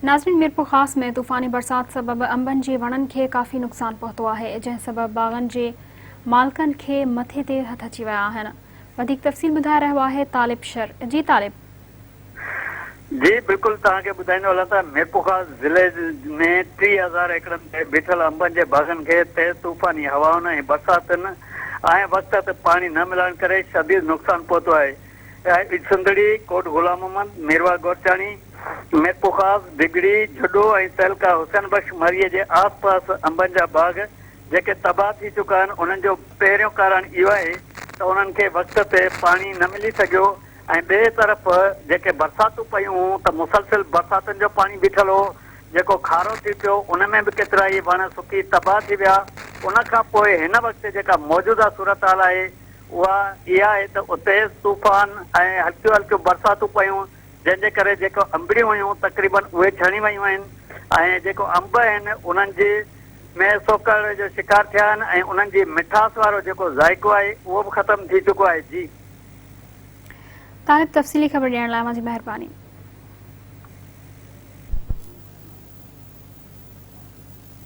ناظرين ميرپورخاص ۾ طوفاني برسات سبب انبن جي وڻن کي ڪافي نقصان پهتو آهي جنهن سبب باغن جي مالڪن کي مٿي تي هٿ اچي ويا آهن وڌيڪ تفصيل ٻڌائي رهيو آهي طالب شر جي طالب. جي بلڪل توهان کي ٻڌائيندو هلان ته ميرپورخاص ضلعي ۾ 30,000 ايڪڙن تي بيٺل انبن جي باغن کي تيز طوفاني هوائن ۽ برساتن ۽ وقت تي پاڻي نه ملڻ ڪري شديد نقصان پهتو آهي سنڌڙي، ڪوٽ غلام محمد، ميرواهه گورچاڻي، ميرپورخاص، ڊگهڙي، جهڏو ۽ تعلقه حسين بخش مريء جي آس پاس انبن جا باغ جيڪي تباهه ٿي چڪا آهن انهن جو پهريون ڪارڻ اهو آهي ته انهن کي وقت تي پاڻي نه ملي سگهيو ۽ ٻئي طرف جيڪي برساتون پيون هون ته مسلسل برساتن جو پاڻي بيٺل هو جيڪو کارو ٿي پيو ان ۾ به ڪيترائي وڻ سڪي تباهه ٿي ويا ان کان پوء هن وقت جيڪا موجوده صورتحال آهي اها اها آهي ته تيز طوفان ۽ هلڪيون هلڪيون برساتون پيون جنهن جي ڪري جيڪو انبڙيون هيون تقريبن اهي ڇڻي ويون آهن ۽ جيڪو انب آهن انهن جي ۾ سوڪهڙي جو شڪار ٿيا آهن ۽ انهن جي مٺاس وارو جيڪو ذائقو آهي اهو به ختم ٿي چڪو آهي جي. طالب تفصيلي خبر ڏيڻ لاء اوهان جي مهرباني.